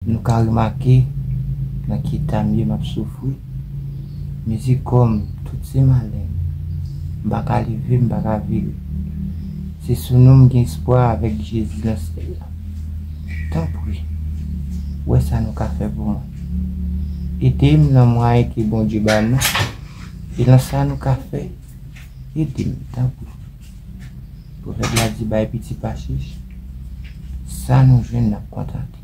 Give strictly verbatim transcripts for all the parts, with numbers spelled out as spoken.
Nou ka remake nan ki eta m ye, m ap soufri. Mizik kò m, tout se maleng. M pa ka leve, m pa ka vire. Se sou nou m gen espwa avèk Jezi nan syèl la. Tanpri, wè sa nou ka fè pou mwen. Ede m nan mwayen ke Bondye ba m nan. E nan sa nou ka fè, ede m, tanpri. Pwovèb la di, bay piti pa chich. Sa nou jwenn, n ap kontante.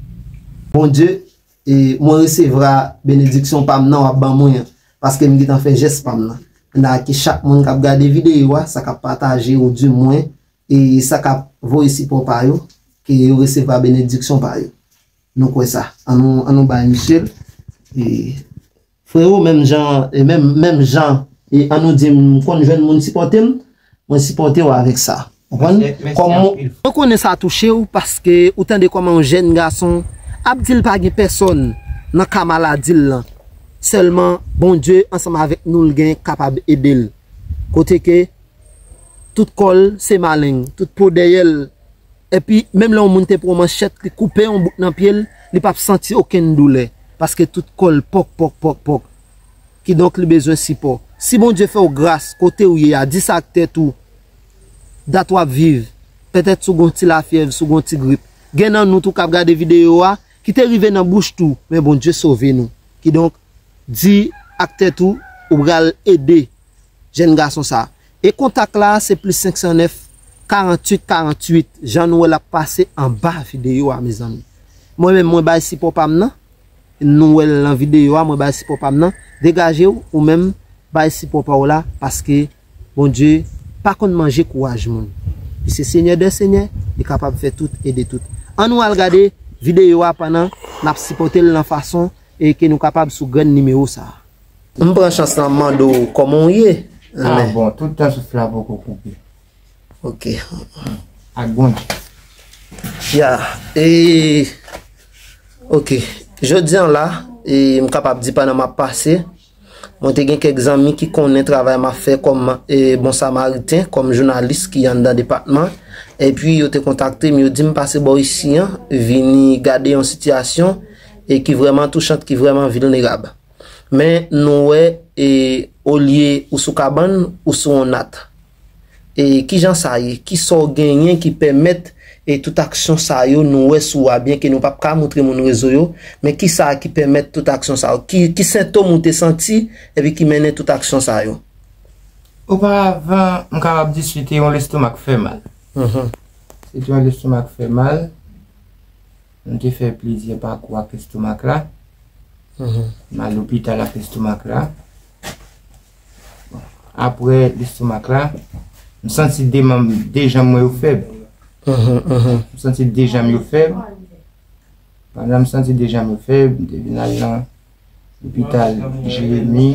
Bondye, e mwen resevwa benediksyon pa m nan w ap ban mwen an, paske m gentan fè jès pa m nan. Mwen ta ke chak moun k ap gade videyo a, sa k ap pataje odyomwen, e sa k ap voye sipò pa yo, ke yo resevwa benediksyon pa yo. Nou kwè sa. Ann nou, ann nou bay Michel. E, frero, menm jan, e menm, menm jan, e ann nou di m konn jwenn moun sipòte m, mwen sipòte w avèk sa. Konprann? Mèsi, mèsi anpil. Mwen konnen sa touche w paske ou tande kòman yon jèn gason ap di l pa gen pèsòn nan ka maladi l lan. Sèlman Bondye ansanm avèk nou l gen kapab ede l. Kote ke tout kò l se maleng, tout po dèyè l. Epi, menm lè yon moun te pran manchèt, li koupe yon bout nan pye l, li p ap santi okenn doulè. Paske tout kò l pòk, pòk, pòk, pòk. Kidonk, li bezwen sipò. Si Bondye fè w gras, kote w ye a, di sa ak tèt ou, dat w ap viv. Petèt si w gon ti lafyèv, si w gon ti grip. Gen nan nou tou k ap gade videyo a, ki te rive nan bouch tou, men Bondye sove nou. Kidonk, di ak tèt ou, ou pral ede jèn gason sa. E kontak la, se plis senk san nèf, karanntuit, karanntuit, jan nou wè l ap pase anba videyo a, mezanmi. Mwen menm, mwen bay sipò pa m nan. Nou wè l nan videyo a, mwen bay sipò pa m nan. Degaje w, ou menm, bay sipò pa w la, paske Bondye pa konn manje kouraj moun. Li se Senyè dè senyè, li kapab fè tout, ede tout. Ann nou al gade videyo a pandan n ap sipòte l nan fason e ke nou kapab sou grenn nimewo sa a. M pran chans lan, m mande w kòman w ye. Ah, bon, tout tan souf la poko koupe. Ok. Ak Bondye. Ya, e, ok. Jodi an la, e, m kapab di pandan m ap pase, mwen te gen kèk zanmi ki konnen travay m ap fè kòm, e, bon samariten, kòm jounalis ki anndan depatman. Epi yo te kontakte m, yo di m pase bò isi an, vini gade yon sitiyasyon, e ki vrèman touchant, ki vrèman vilnerab. Men nou wè, e, olye ou sou kabann, ou sou yon nat. E kijan sa ye? Kisa w genyen ki pèmèt, e, tout aksyon sa yo nou wè sou ou a, byen ke nou p ap ka moutre moun rezo yo, men kisa ki pèmèt tout aksyon sa yo? Ki, ki sentòm ou te santi, epi ki mennen tout aksyon sa yo? Oparavan, m kapab di se te yon lestomak fè mal. Mhm. Se te yon lestomak fè mal. M te fè plizyè pakou ak lestomak la. Mhm. M al lopital ak lestomak la. Bon, apre lestomak la, m santi de manm, de janm mwen yo fèb. Mhm, mhm. M santi de janm yo fèb. Pandan m santi de janm yo fèb, m te vin al nan lopital Jeremi,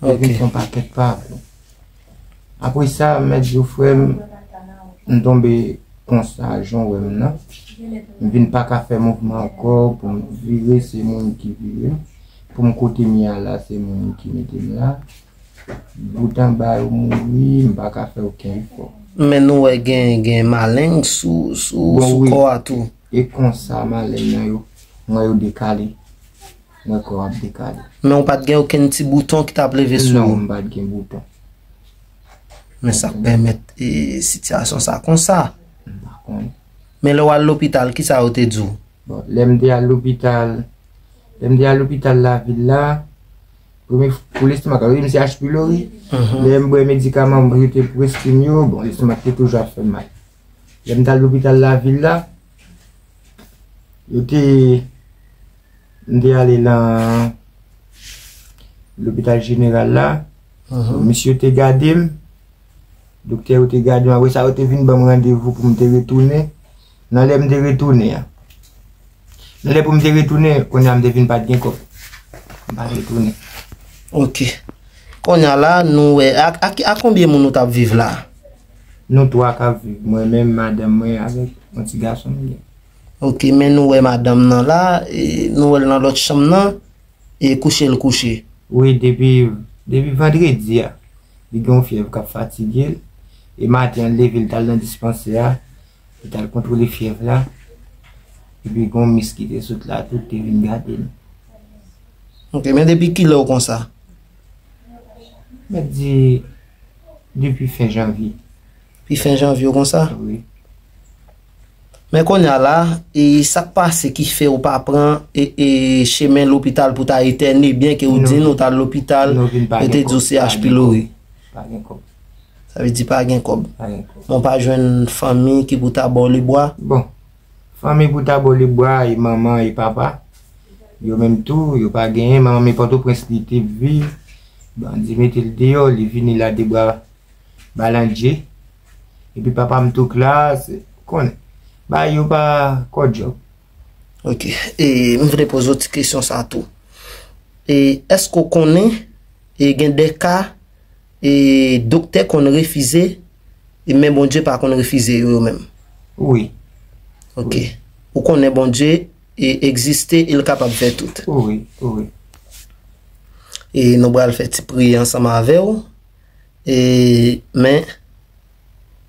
te vin fè yon pakèt pakou. Apre sa, mèt di w, frè m, m tonbe konsa, jan w wè m nan. M vin pa ka fè mouvman ankò, pou m vire, se moun ki vire m. Pou m kote m ye a la, se moun ki mete m la. Bout anba yo mouri, m pa ka fè okenn efò. Men nou wè gen, gen maleng sou, sou, bon, sou wi, kò a tou. E konsa maleng nan yo, mwen yo dekale. Mwen kò ap dekale. Men ou pa t gen okenn ti bouton ki t ap leve sou ou? Non, m pa t gen bouton. Men sa k pèmèt, e, sitiyasyon sa konsa? M pa konnen. Men lè w al lopital, kisa yo te di w? Bon, lè m te al lopital, lè m te al lopital lavil la, premye f-, pou lestomak la, wi, m se H. pylori. Mhm. Lè m bwè medikaman yo te preskri m yo, bon, lestomak te toujou ap fè m mal. Lè m t al lopital lavil la, yo te, m te ale nan lopital jeneral la. Mhm. Misye te gade m. Doktè yo te gade m, apre sa yo te vin ban m randevou pou m te retounen. Nan lè m te retounen an. Nan lè pou m te retounen, kounye a m te vin pa t gen kòb. M pa t retounen. Ok. Kounye a la, nou wè, a, a, a konbyen moun ou t ap viv la? Nou twa k ap viv. Mwen menm, madanm mwen avèk yon ti gason m gen. Ok, men nou wè madanm nan la, e nou wè l nan lòt chanm nan. E kouche l kouche. Wi, depi, depi vandredi a, li gen yon fyèv k ap fatige l. E maten an, l leve, l t al nan dispansè a, li t al kontwole fyèv la. Epi gen yon mis ki te sot la tou, te vin gade l. Ok, men depi kilè w konsa? Mèt di, depi fen janvye. Depi fen janvye w konsa? Wi. Men kounye a la, e sa k pase ki fè w pa pran e, e chemen lopital pou ta etène byen ke w di nou t al lopital, yo te di w se H. pylori. Pa gen kòb. Sa vle di pa gen kòb. Pa gen kòb. Bon, pa jwenn fanmi ki pou ta ba w lebwa. Bon, fanmi pou ta ba w lebwa, e manman, e papa. Yo menm tou, yo pa genyen. Manman men Pòtoprens li te viv. Bandi mete l deyò, li vini la de bra balandje. Epi papa m tou klas, konnen. Bagay yo pa kòdjòb. Ok. E m vle poze w ti kesyon sa tou. E èske w konnen e gen de ka e doktè konn refize, e men Bondye pa konn refize yo, yo menm? Wi. Ok. Ou konnen Bondye e egziste, e l kapab fè tout. Wi, wi. E nou pral fè ti priye ansanm avè w. E, men,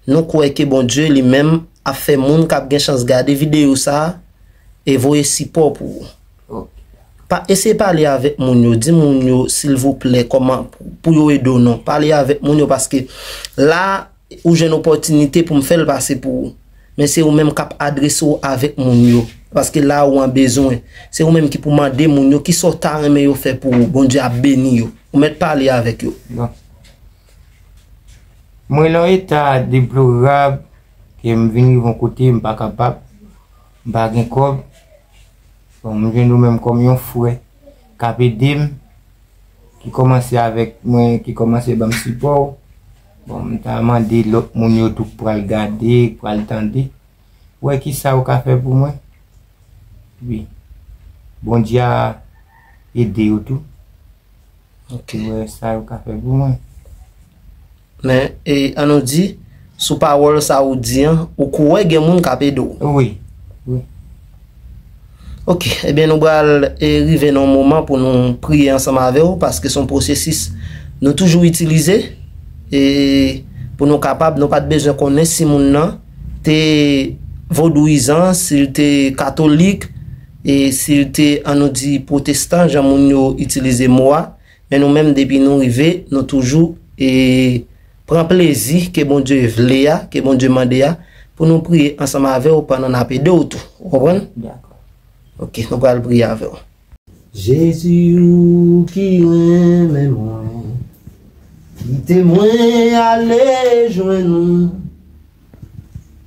nou kwè ke Bondye li menm ap fè moun k ap gen chans gade videyo sa a e voye sipò pou ou. Ok. Pa eseye pale avèk moun yo, di moun yo silvouplè kòman pou yo ede w non. Pale avèk moun yo paske la ou jwenn opòtinite pou m fè l pase pou ou. Men se ou menm k ap adrese w avèk moun yo. Paske la ou an bezwen. Se ou menm ki pou mande moun yo kisa w ta renmen yo fè pou ou. Bondye ap beni yo. Ou mèt pale avèk yo. Bon. Mwen nan yon eta deplorab ke m vin rive yon kote m pa kapab, m pa gen kòb. Bon, m jwenn ou menm kòm yon frè k ap ede m, ki kòmanse avèk mwen, ki kòmanse ban m sipò. Bon, m ta mande lòt moun yo tou k pral gade, k pral tande. Wè kisa ou ka fè pou mwen. Wi. Bondye a ede yo tou. Ok. Wè sa yo ka fè pou mwen. Men, e, an nou di, sou pawòl sa ou di an, ou kwè gen moun k ap ede w. Wi. Wi. Ok, ebyen nou pral e, rive nan yon moman pou nou priye ansanm avè w, paske se yon pwosesis nou toujou itilize, e pou nou kapab, nou pa t bezwen konnen si moun nan te vodouyizan, si l te katolik, e si l te, an nou di, pwotestan, jan moun yo itilize mo a, men nou menm, depi nou rive, nou toujou e pran plezi ke Bondye vle a, ke Bondye mande a, pou nou priye ansanm avè w pandan n ap ede w tou. Ou konprann? Dakò. Ok, nou pral priye avè w. Jezi, ou ki renmen mwen, kite mwen ale jwenn ou.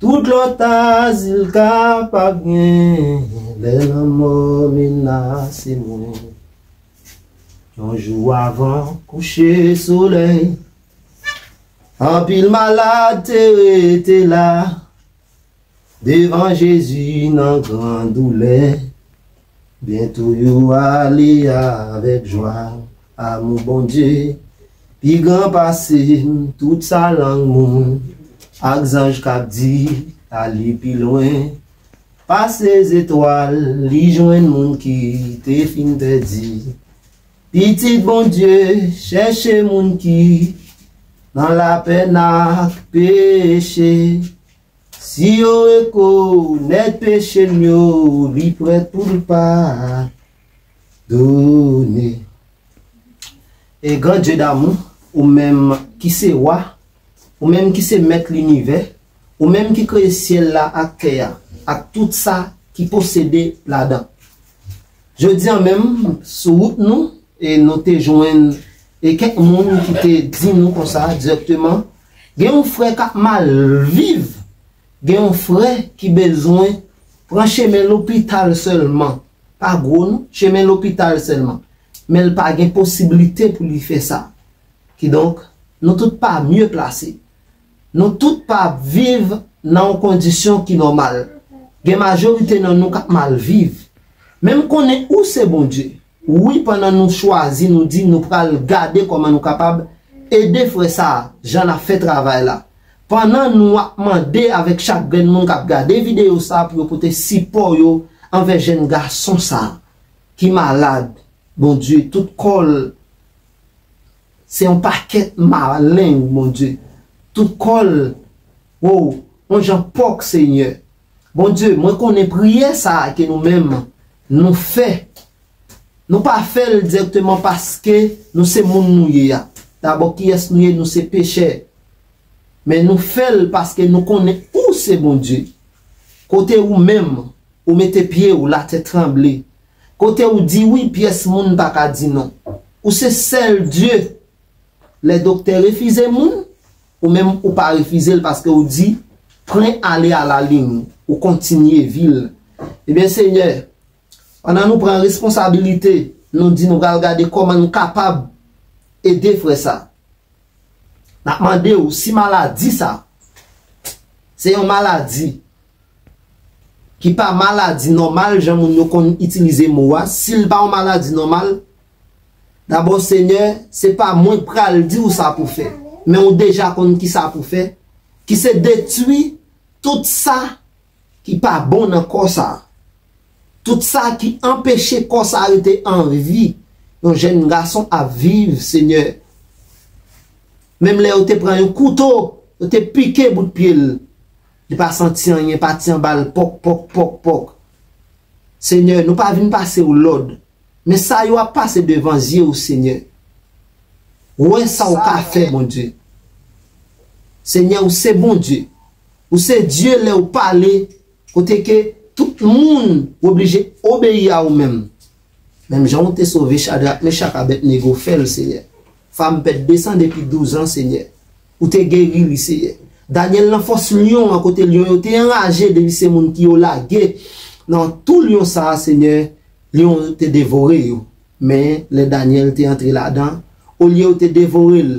Tout lòt azil kapab gen, lè lanmò menase mwen. Yon jou avan kouche solèy, anpil malad te rete la, devan Jezi nan gran doulè. Byento yo ale avèk jwa. Amou Bondye pi gran pase tout sa lang moun ak zanj k ap di, ale pi lwen pase zetwal, li jwenn moun ki te fin pèdi. Pitit Bondye chèche moun ki nan lapèn ak peche. Si yo rekonèt peche n yo, li prèt pou l padone. E Gran Dye damou, ou menm ki se Wa, ou menm ki se Mèt linivè, ou menm ki kreye syèl la ak tè a, ak tout sa ki posede ladan. Jodi a menm, sou wout nou, e nou te jwenn e kèk moun ki te di nou konsa dirèkteman, gen yon frè k ap mal viv, gen yon frè ki bezwen pran chemen lopital sèlman, pa gwo non, chemen lopital sèlman, men l pa gen posiblite pou li fè sa. Kidonk, nou tout pa mye plase. Nou tout pa ap viv nan yon kondisyon ki nòmal. Gen majorite nan nou k ap mal viv. Men m konnen ou se Bondye. Wi, pandan nou chwazi, nou di nou pral gade kòman nou kapab ede frè sa a, jan n ap fè travay la. Pandan nou ap mande avèk chak grenn moun k ap gade videyo sa a pou yo pote sipò yo anvè jèn gason sa a ki malad, Bondye, tout kò l se yon pakèt maleng, Bondye. Tout kò l, wo, yon jan pòk, Senyè. Bondye, mwen konnen priyè sa a ke nou menm nou fè, nou pa fè l dirèkteman paske nou se moun nou ye a. Dabò, kiyès nou ye? Nou se pechè. Men nou fè l paske nou konnen ou se Bondye. Kote ou menm, ou mete pye w, latè tranble. Kote ou di wi, pyès moun pa ka di non. Ou se sèl Dye. Lè doktè refize moun, ou menm ou pa refize l paske ou di, pran ale a la ligne, ou kontinye vi l. Ebyen, Senyè, pandan nou pran responsabilite, nou di nou pral gade kòman nou kapab ede frè sa. N ap mande w si maladi sa se yon maladi ki pa maladi nòmal, jan moun yo konn itilize mo a, si l pa yon maladi nòmal, dabò, Senyè, se pa mwen k pral di w sa pou fè, men ou deja konn ki sa pou fè, ki se detwi tout sa ki pa bon nan kò sa a. Tout sa ki anpeche kò sa a rete an vi, yon jèn gason ap viv, Senyè. Menm lè yo te pran yon kouto, yo te pike bout pye l, li pa santi anyen, pa ti anba l, pòk, pòk, pòk, pòk. Senyè, nou pa vin pase w lòd. Men sa yo ap pase devan zye w, Senyè. Wè sa w ka fè, Bondye. Senyè, ou se Bondye. Ou se Dye, lè w pale, kote ke tout moun oblije obeyi a ou menm. Menm jan w te sove Chadrak, Mechak, Abèdnego, fè l, Senyè. Fanm pèd de san depi douz an, Senyè. Ou te geri li, Senyè. Danyèl nan fòs lyon an, kote lyon yo te anraje depi se moun ki yo lage nan tou lyon sa a, Senyè, lyon yo te devore yo. Men, lè Danyèl te antre ladan, olye yo te devore l,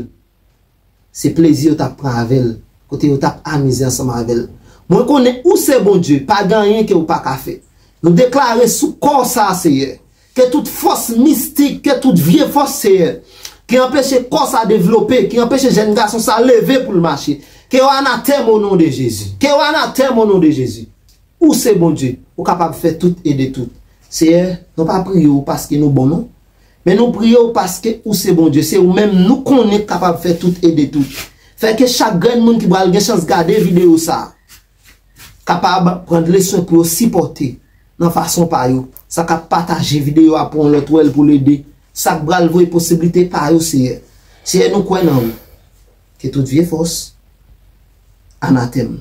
se plezi yo t ap pran avè l, kote yo t ap amize ansanm avè l. Mwen konnen ou se Bondye, pa gen anyen ke ou pa ka fè. Nou deklare sou kò sa a, Seyè, ke tout fòs mistik, ke tout vye fòs, Seyè, ki anpeche kò sa devlope, ki anpeche jèn gason sa leve pou l mache, ke yo anatèm o non de Jezi. Ke yo anatèm o non de Jezi. Ou se Bondye, ou kapab fè tout, ede tout. Seyè, nou pa priye w paske nou bon, non. Men nou priye w paske ou se Bondye. Se ou menm nou konnen k kapab fè tout, ede tout. Fè ke chak grenn moun ki pral gen chans gade videyo sa a kapab pran leson pou yo sipòte nan fason pa yo. Sa k ap pataje videyo a pou yon lòt wè l, pou l ede. Sa k pral voye posiblite pa yo, Seyè. Seyè, nou kwè nan ou. Ke tout vye fòs, anatèm.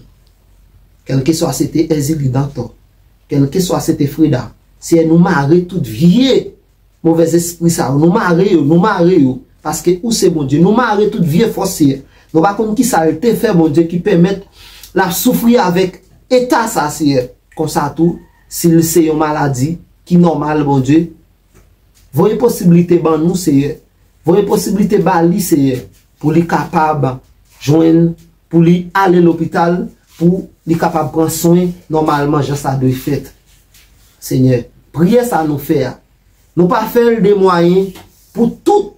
Kèlkeswa se te Èzili, Dantò, kèlkeswa se te Freda, Seyè, nou mare tout vye movèzespri sa yo, nou mare yo, nou mare yo, paske ou se Bondye. Nou mare tout vye fòs, Seyè. Nou pa konn kisa l te fè, Bondye, ki pèmèt l ap soufri avèk eta sa, Seyè. Konsa tou, si l se yon maladi ki nòmal, Bondye, voye posiblite ban nou, Seyè. Voye posiblite ba li, Seyè, pou li kapab jwenn, pou li ale lopital, pou li kapab pran swen nòmalman jan sa dwe fèt. Seyè, priyè sa nou fè a, nou pa fè l de mwayen pou tout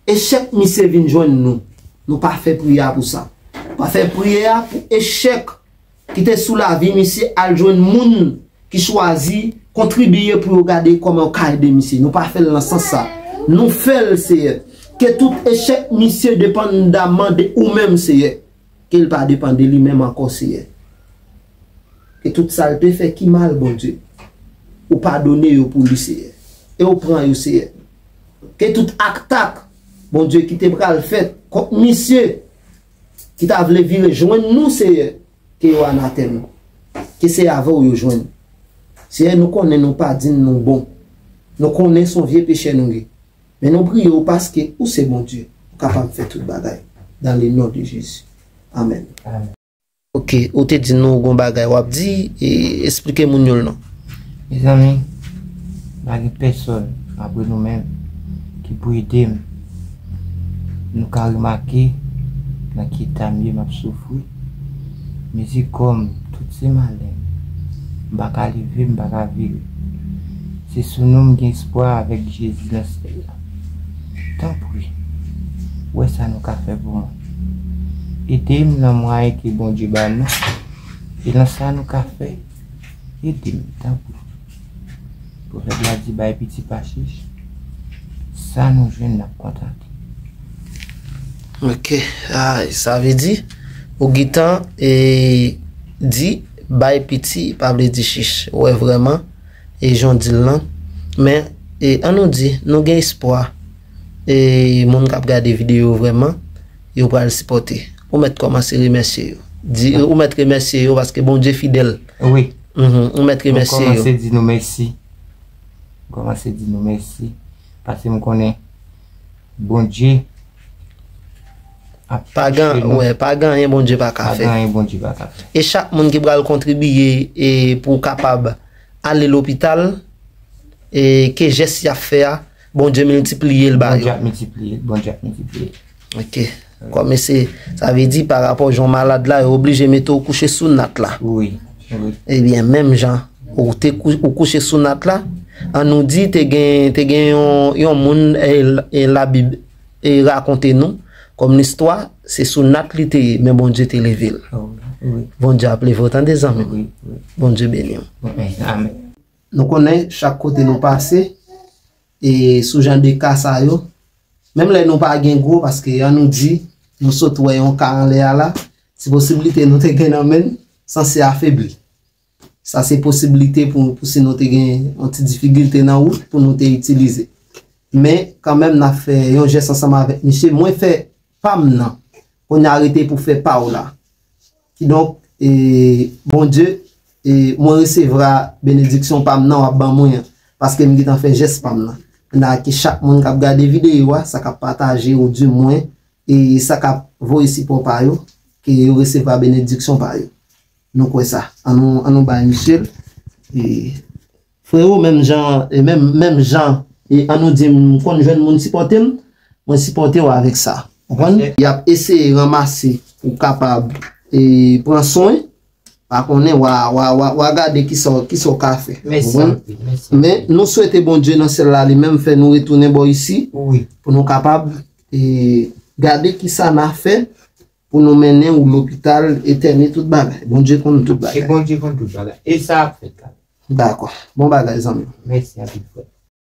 echèk misye vin jwenn nou. Nou pa fè priyè a pou sa. Nou pa fè priyè a pou echèk ki te sou lavi misye al jwenn moun ki chwazi kontribiye pou yo gade kòman yo ka ede misye. Nou pa fè l nan sans sa. Nou fè l, Seyè. Ke tout echèk misye depandamman de ou menm, Seyè. Ke l pa depann de li menm ankò, Seyè. Ke tout sa l te fè ki mal, Bondye, ou padone yo pou li, Seyè. E ou pran yo, Seyè. Ke tout atak, Bondye, ki te pral fèt kont misye ki ta vle vire jwenn nou, Seyè, ke yo anatèm. Ke se avè w yo jwenn. Seyè, nou konnen nou pa dign, nou bon. Nou konnen se yon vye pechè nou ye. Men nou priye w paske ou se Bondye. Ou kapab fè tout bagay. Dans le nom de Jésus. Amèn. Amèn. Ok, ou te di nou gon bagay w ap di, e, esplike moun yo l non. Mezanmi, pa gen pèsonn apre nou menm ki pou ede m. Nou ka remake nan ki eta m ye, m ap soufri. Mezi kò m, tout se malè. M pa ka leve, m pa ka vire. Se sou nou m gen espwa avèk Jezi nan syèl la. Tanpri, wè sa nou ka fè pou mwen. Ede m nan mwayen ke Bondye ba nou. E nan sa nou ka fè, ede m, tanpri. Pwofèt la di, bay piti pa chich. Sa nou jwenn, n ap kontante. Ok. Ah, sa vle di, ou gentan, e, di, Bay piti pa vle di chich. Ou wè vrèman, e jan w di l lan. Men, e, an nou di, nou gen espwa. E moun k ap gade videyo vrèman, yo pral sipòte. Ou mèt kòmanse remèsye yo. Di, ou mèt remèsye yo paske Bondye fidèl. Wi. Mhm, ou mèt Nou remèsye yo. kòmanse di nou mèsi. Nou kòmanse di nou mèsi. Paske m konnen Bondye ap Pa gen, touche nou. Wè, pa gen anyen Bondye pa ka Pa fè. Gen anyen Bondye pa ka fè. E chak moun ki pral kontribiye e pou kapab ale lopital, e ke jès y ap fè a, Bondye miltipliye l ba Bondye yo. Ap miltipliye, Bondye ap miltipliye. Ok. Kòm se, sa vle di pa rapò jan w malad la, yo oblije mete w kouche sou nat la. Wi, wi. Ebyen, menm jan, ou te kou- ou kouche sou nat la, an nou di te gen, te gen yon, yon moun, e, e Labib e rakonte nou, kòm listwa, se sou nat li te ye, men Bondye te leve l. Oh, wi. Bondye ap leve w tande zanmi m. Wi, wi. Bondye beni w. Amen. Amen. Nou konnen chak kote nou pase, e sou jan de ka sa yo, menm lè nou pa gen gwo, paske an nou di, nou sot wè yon ka anlè a la, ti posiblite nou te gen nan men n, sanse afebli. Sa se posiblite pou, pou si nou te gen yon ti difikilte nan wout, pou nou te itilize. Men, kanmenm, n ap fè yon jès ansanm avèk misye. Mwen fè pa m nan. Kounye a rete pou fè pa w la. Kidonk, e, Bondye, e, mwen resevwa benediksyon pa m nan w ap ban mwen an. Paske m gentan fè jès pa m nan. Kounye a ke chak moun k ap gade videyo a, sa k ap pataje ou di mwen, e sa k ap voye sipò pa yo, ke yo resevwa benediksyon pa yo. Nou kwè sa. An nou, an nou bay misye l. E, Frero, menm jan, e menm, menm jan, e an nou di m konn jwenn moun sipòte m, mwen sipòte w avèk sa. Konprann? Y ap eseye ranmase pou kapab e pran swen. Pa konnen, w a, w a, w a, w a gade kisa, kisa w ka fè. Mèsi Konprann? Anpil, mèsi. Men nou swete Bondye nan syèl la li menm fè nou retounen bò isi Wi. Pou nou kapab e gade kisa n a fè pou nou mennen ou lopital, etène tout bagay. Bondye konn tout E bagay. Bondye konn tout bagay. E sa ap fèt la. Dakò. Bon bagay, zanmi. Mèsi anpil frè.